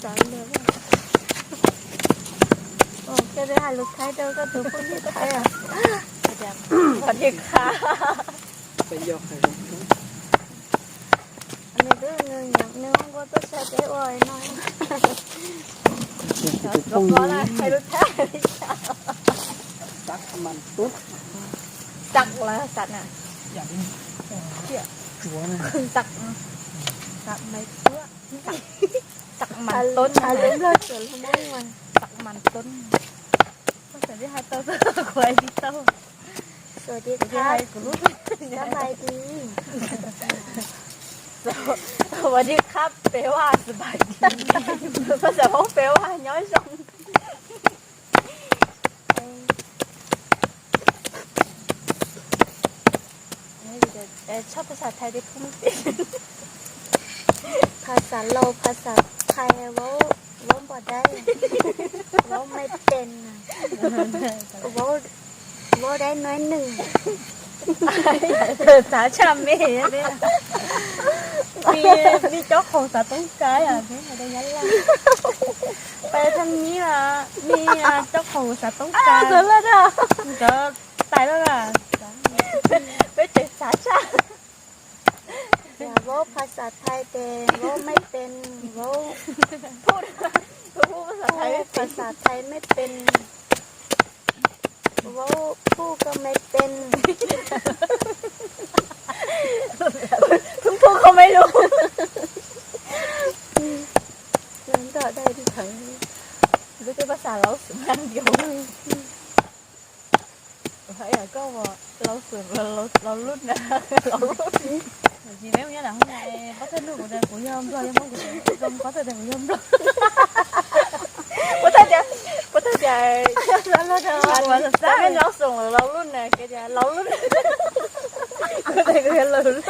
Koj twb hais lus Thaib rau koj tus phooj ywg Thaib os. Phooj ywg Thaib. Nws twb nws nws nquag tuaj saib peb ua no. Hais lus Thaib li cas? Taq mas tub. Taq los taq na. Taq, taq mas tub. Taq mas tub. Taq mas tub. Koj txawm li hais tau, kuv hais tsis tau. Sawv daws, sab lai dis. Sawv daws qab peb vaj, sab lai dis. Koj txawm Hmoob peb vaj nyob zoo. Tshaj phas xas Thaib, phas xas Laus, phas xas Thaib, vauv, vauv npog dai, vauv mej pes, vauv dai nuav nws. Txav tshaj me, mej cob qhaus xav toob kas, mej hais rau Nyab Laj, peb thaj nyib mej cob qhaus xav toob kas, nkawd tais lawm. Peb tseem txav tshaj. Vauv phas xas Thaib tes vauv mej pes, vauv, phas xas Thaib mej pes, vauv phuj koj mej pes. Phuj koj mej lug. Ntog dai li thawv, lub teb phas xas Laus xwm nab ntiaus. Koj ua Laus xwm Laus lub na, Laus lub. Tsis, peb mus nyob nram hoob na, pov thawj nug kuv tias kuv yog Nplog yog Hmoob, kuv tias zoo pov thawj tias kuv yog Nplog. Pov thawj tias, pov thawj tias, Laus xwm Laus lub na, Laus lub. Kuv tias kuv yog Laus lub.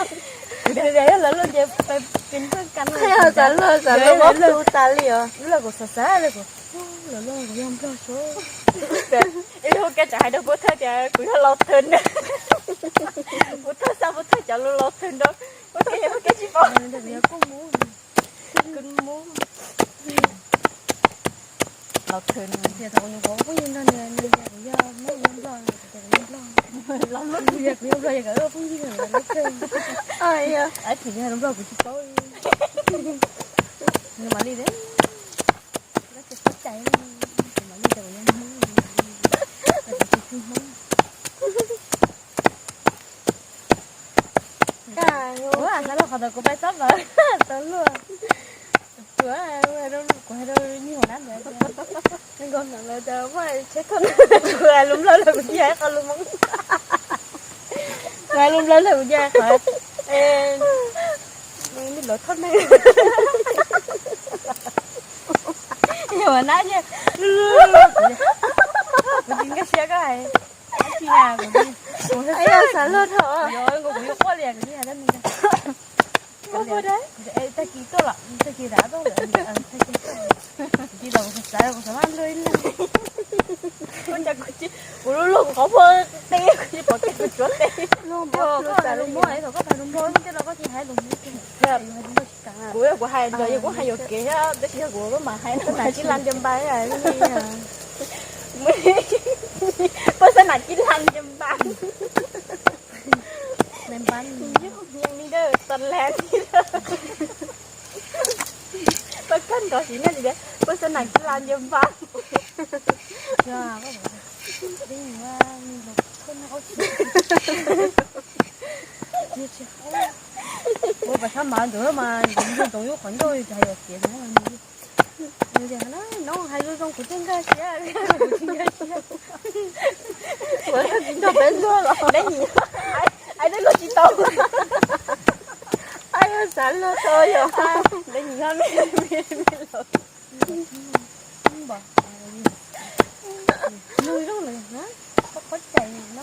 Kuv tias yog Laus lub ces peb pes peb ka no. Xav luag, xav luag, mob plhu tas li os. Lub los kuv xav xav li kuv, Laus lub kuv yog Nplog xwb. Ib lub koj tseem hais rau pov thawj tias kuv yog Laus Thwm na. Pov thawj xav, pov thawj cov lus Laus Thwm rau. Pov thawj yog pov thawj tsis paub. Laus Thwm tias thaum kuv nyuam qhuav phooj ywg nrog nws, nws tias kuv yog Hmoob, yog Nplog, kuv tias kuv yog Nplog. Laus lub, kuv tias kuv yog Nplog, yog kawg phooj ywg Laus lub kawg. Ab, thaum yog Nplog kuv tsis paub li. Nws mam li tias, koj tsis txhob cais li, kuv mam li tias kuv yog Hmoob, kuv tsis txwj Hmoob. Ua xav luag qhov tau kuv pais xob lawm tau luag. Kuv, kuv hais rau nyuag nab ntawd tias, nkaus ntawd lawv tias muaj tsheb thauj, kuv hais lus Nplog los kuv cia hais qhov lus Hmoob. Kuv hais lus Nplog los kuv cia hais qhov, lus thauj neeg. Nyuag nab, kuv tsis nkag siab koj hais. Tsis na, kuv, kuv xav luag thaum, kuv yuav quaj li kuv tsis hais dab neeg. Tag kis tuaj los, tag kis rov tuaj lawm, kuv tsis los kuv xav, kuv xav maj luag ib leeg. Kuv lub luag kuv qhov muag teb, kuv tsis pom kev kuv tsuav teb. Thaum koj hais lus Nplog, thaum koj hais lus Nplog tej los koj tsis hais lus Hmoob. Kuv, kuv hais Nplog yog kuv hais yuam kev thiab, tab sis yog kuv mam hais na, tib lab ntias npas. Peb xav nam tib lab ntias npas. Ntias npas li ntawd, tas las li ntawd. Koj kawg nrov siv na, peb xav nam tib lab ntias npas. Ua pas sab mas ntawd mas ntsoov ntsoov yuav qhov ncauj li hais yuam kev no. Nws tias, no hais zoo zoo kuv thiaj nkag siab, kuv tsis nkag siab. Ua tsis nrog peb luag los, neb nyiam, ai, neb luag tsis tau. Ai, xav luag tau yom. Neb nyiam me me los. Nug zoo lawm, koj qhov cais no.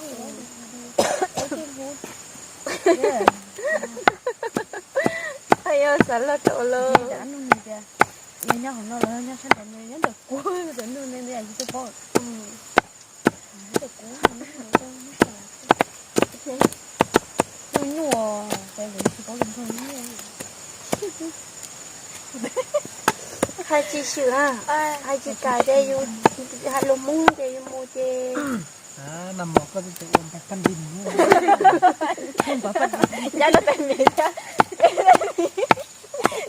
Ai, xav luag tau los. Nug nws tias, nyob hauv no los nyob sab nraud, nyob ntawm kuv, nug nws nws yam tsis tau paub. Nyuaj nyuaj, ces nkawd tsis paub lus Nplog nyuaj. Hais tsis swm, hais tsis kam ces yus hais lus Hmoob ces yus mus ces.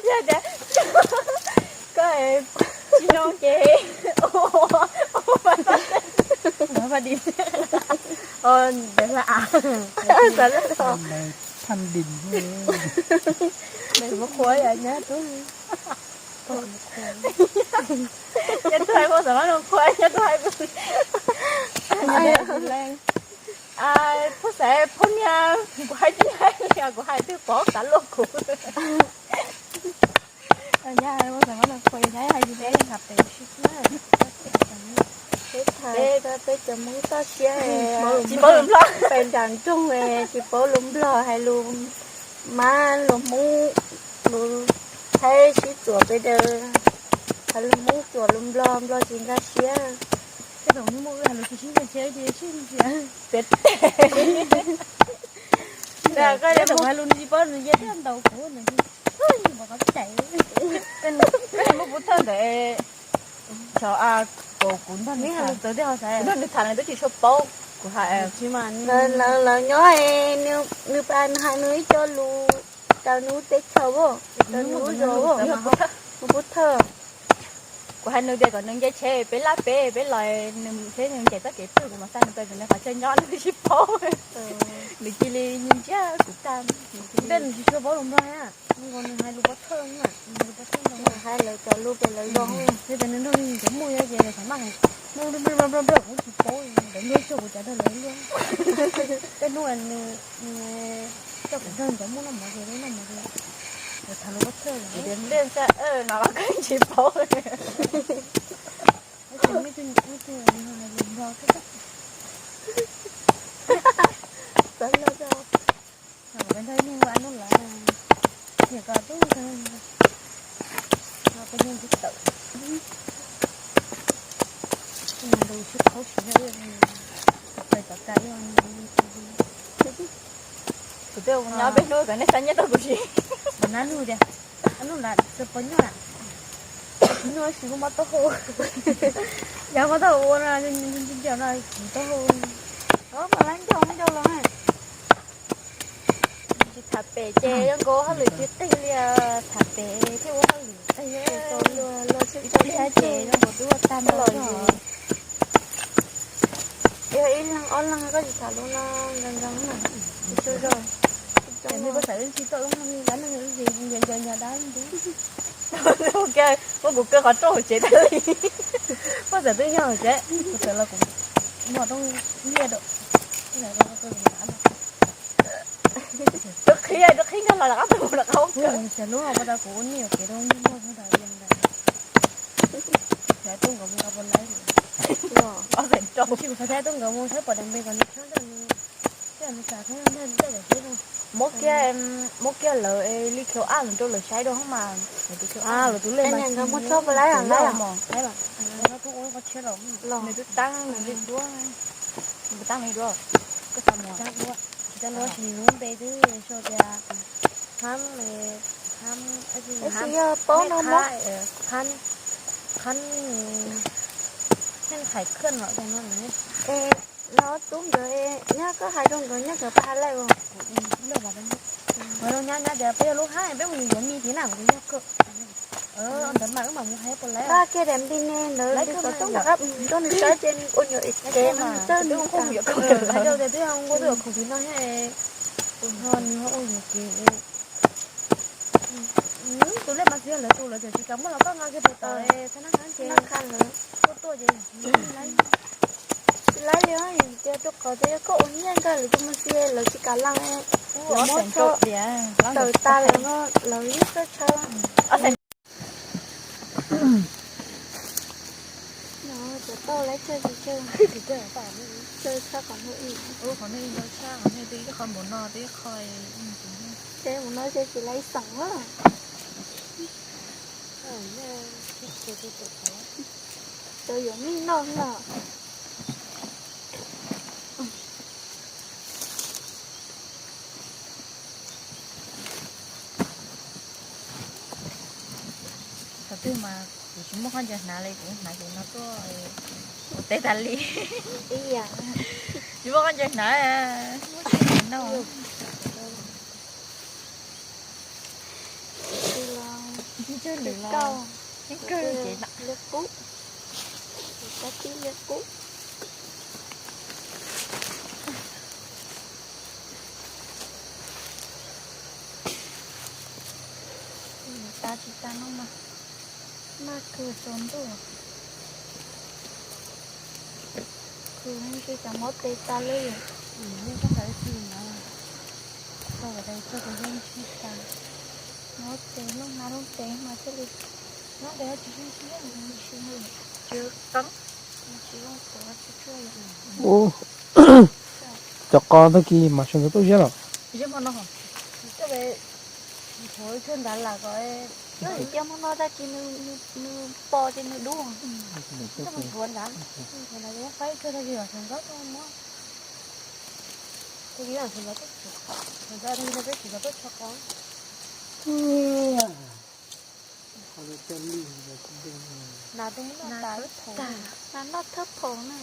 Yog tias koj tsis no ces ntawd la a. Xav lawm. Tus qhua yog nyab tub. Nyab tub hais muaj xav mas no qhua nyab tub hais. Phauj xaiv phauj niag, kuv hais tsis hais li, kuv hais twg pov xav luaj kuv. Peb tham peb cov Hmoob toj siab, tsis paub lus Nplog, pem nram nroog tsis paub lus Nplog, hais lus Mab lus Hmoob, lus Thaib sib txuam peb daws, hais lus Hmoob txuam lus Nplog, Nplog tsis nkag siab. Tej zaum hnub muaj wb hais lus tsis sib nkag siab ces sib ntsia. Tias hais lus nws tsis paub nws ya thiab ntaus kuv nws, nws pov qhov cai. Koj muab kuv thawj ntawd, xyov kaus kuv nrog nws tham, nws tham nws twb tsis tshua paub, kuv hais tsis mas. Lawv nyob, nws pas nws hais nws ib co lus raws nws lub teb chaws, raws nws lub zos, nws pub thawj. Kuv hais nws tias kom nws nce tsheb peb laj peb, peb los nws thiab nws ncaim txoj kev pw, kuv mam xa nws pem, nws qhov chaw nyob nws twb tsis paub. Nws cia li nyiag ntsiag kuv tag. Tej nws tsis tshua paub lus Nplog, nws hais lus pov thawj, hais lus pov thawj, hais lawv cov lus pem lawv zos. Yog tias nws nrog nws cov muaj ces nws txawm maj hais nplog nplog nplog kuv tsis paub, nkawd luag tsuag kuv cav nrog lawv luag. Tej hnub nws coj kuv nrog cov muaj noj mov ces noj mov ces tham lus pov thawj, tias nplej xaj no los koj tsis paub. Ib tug, ib tug hais lus Nplog xwb. Txawv lawm. Kuv nrog ib niag ua nub lawm, niam ko tub, peb niag tib tawm, niag lus sib qhaub siv, pawg tom kas ib. Kuv twb ua nyob peb hnub kom nej xa nyiaj rau kuv siv. Nab nug tias, nub lawm txawm pos nyob lawm. Nub siv lub mab taub hau, yog mab taub hau ua no, nco no, taub hau, pos lab ncauj ncauj los. Tsis tham pem ces zoo nkaus hauj lwm tsis qig li, tham pem thiaj ua hauj lwm qig. Ib pliag ces zoo nkaus twb ua tag nrho los. Yog ib leeg ob leeg koj tsis tham lus no nco nco na, tsis tsaug zog. Ces nws koj xav wb tsis tau wb mloog li, lab neeg wb ces nco nco nco dab ntub. Muab kuv kaw qhov rooj hauv tsev tag li. Koj xav twb nyob hauv tsev, kuv txawm los kuv muag rooj ntiaj rau. Rau qhib, rau qhib nkag los rov qab tuaj rov qab. Xyov lub hauv pas tas kuv ua niam kev rau muag muag ntawd li ntawd. Xav tuaj nkawd mus nqa pos laib. Tsis kuv xav thaij tuaj nkawd mus saib pom daim npe kom nws tshab nrog nws, nws xav thaij nrog nws thaij daim teb no. Muab kiag, muab kiag lawv li Q R rau lawv saib rau hoob mas. Lawv tus muab tshab pos laib, laib mos. Nws twb taab nws li duab, nws taab nws li duab. Koj xav mus? Tsis tau luab, tsis lub npe twb sau tias Hab, Hab, Hab, Hab, Hab Khais Khwj no. No tub nkawd, nyab koj hais rau nkawd, nyab nkawd pab hais lawm. Hais rau nyab, nyab tias peb yog lub hab, peb mus yuav me tiv na, kuv yog kawg. Ntawd mas wb mam mus hais pos laib. Nqa kiag daim npe ne ntawd li kom tub nqa rau nws saib ces nws ua nyuam ev kev no nws txawj nws. Hais rau tias twb yog nqua twb yog khoom tiv no thiab, nws ho ua nyuam kev. Tus lej mas tsis yog lawv tus, lawv txawm tsis kam muab los koj nqa kiag puas tau, txhob nab khav ces tuaj tuaj ces tsis laib li, yog tias rau qhov tias yog koj ua nyiaj nkag lawv tus mus txiv lawv tsis kam lees. Lawv muab tawm tas lawm no lawv yeej txawj tshawb. Cov tauj laib tsawg tsis tsawg, tsawg tshaj qhov hnub ib, qhov hnub ib ntau tshaj, qhov hnub twb ib qho npaum no twb ib qho. Ces mus no ces tsis laib xeem na. Cov yuav mij noj no. Thaum twg mas Kuv tsis muaj qhov ncauj hnav li, kuv hnav ces no tuaj ua teb tas li. Tsis muaj qhov ncauj hnav, muab tsis hnav no. Ib lwm los, ib lwm ces liab qub, tab tib liab qub. Tas tsis tas no mas nag kawg tsaus ntuj. Kws tsis cov mob tes tas li. Mob tes, looj hnav looj tes mas thiaj li, looj tes tsis zoo siab, tsis qeeb. Ub, cov qos tag kis mas sawv ntxov tuaj ziab los? Ziab hmo no, ntawd lam ko, cia hmo no tag kis nws pom ces nws dub. Ntxuav ntawd, faib kawg tag kis los sawv ntxov tuaj muab. Tag kis los sawv ntxov tuaj, sawv ntxov tag kis no peb sawv ntxov tuaj tso qos. Nas tus muab noj tas ib phaum, nas noj thawj phaum na.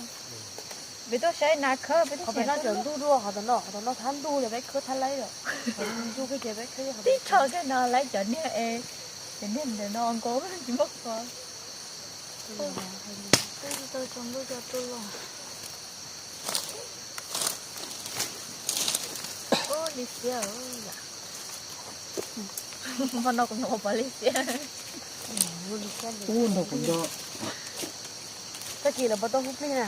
Peb tuaj saib nas khawb, peb tuaj saib noj cov ntuj dua, qhov tom no, qhov tom no thab ntuj li peb khawb thab laib lawm. Qhov ntuj kiag ces peb khawb tib tsho kiag no laib cov niag es, cov niag ntawm no nkaus tsis muaj qos. Twb tsis tau tsaus ntuj cov tuaj los. Ub, li xiab yom. Hmo no kuv nyuam qhuav pom li xiab. Ub, nrog kuv nco. Tag kis lawv puas tau hu plig na?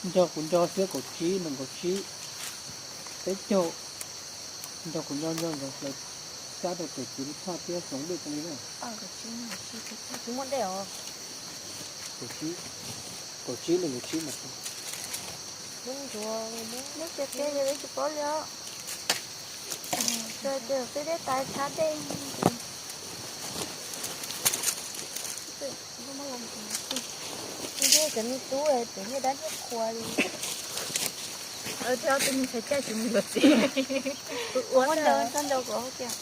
Nco kuv nco xiab kaum tsib, nees nkaum tsib, peb caug. Nco kuv nco nco ntsoov hlawv xyab rau tus kwv tij Thoj thiab Xyooj Dwj tau li na. Tsis muaj dej os. Kaum tsib, kaum tsib nees nkaum tsib mas. Muab ntsuav, muab ntsuav tias yog tsis paub li os. Tsuas tias peb dej tas tshab dej. Ntiag cov me tub, cov niag dab niag qhua li. Thiab ob tug niag ntxhais caij tsis mus yuav txiv. Ua ntawd txog ncaus kuv hauv tias,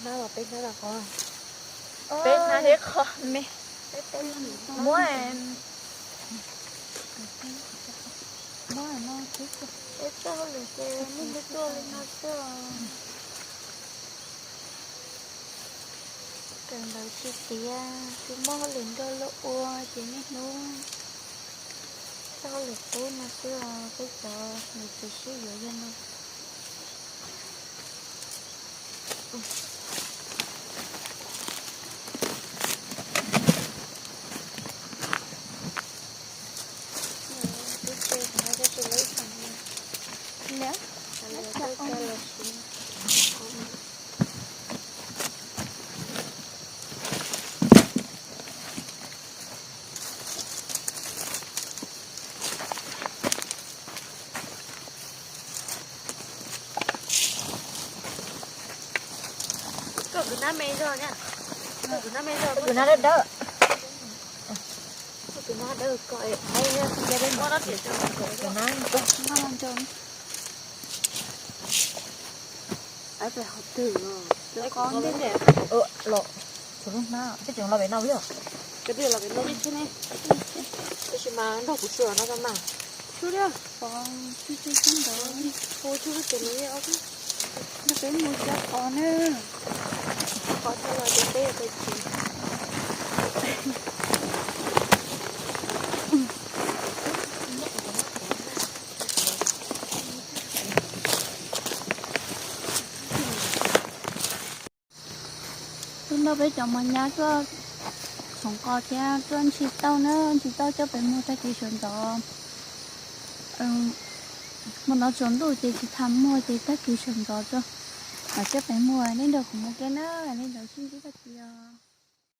hnab los peb hnab los qhov, peb hnab thiab qhov me. Muab, muab no xwb. Peb txoj hauj lwm ces niaj hnub tuaj li no xwb os. Kawm ntawv tsis tiav, tsis muaj hauj lwm nrog luag ua ces niaj hnub txoj hauj lwm qub no xwb os. Peb cov niam txiv sib yuav yog no. Koj kwv hnab me zog na. Koj kwv hnab me zog, kwv hnab dawb dawb. Koj kwv hnab dawb kom, kwv hnab, kwv hnab. Ab, pem qhov twg os? Lawv qos ntej tiag. Los, tsuas lub hnab, peb tseem los pem no yog? Peb twb los pem no ib tsheb ne. Tab sis mas nrog kuv xyuas no tau mas. Xyuas li, pom tsis tsis xyuas ntawd. Hu tsuas ces nws yeej ob xwb. Nrog peb mus cov qos na. Qos tau los ces peb pem tsev. Hnub no peb cov mos nyab tuaj txhoov qos thiab tuaj ntsis tauj na, ntsis tauj coj pem muag tag kis sawv ntxov. Hmo no tsaus ntuj ces tsis tham muag ces tag kis sawv ntxov tso, mam coj pem muag. Nej nrog kuv mus ke na, nej nrog sib ntsib tag kis os.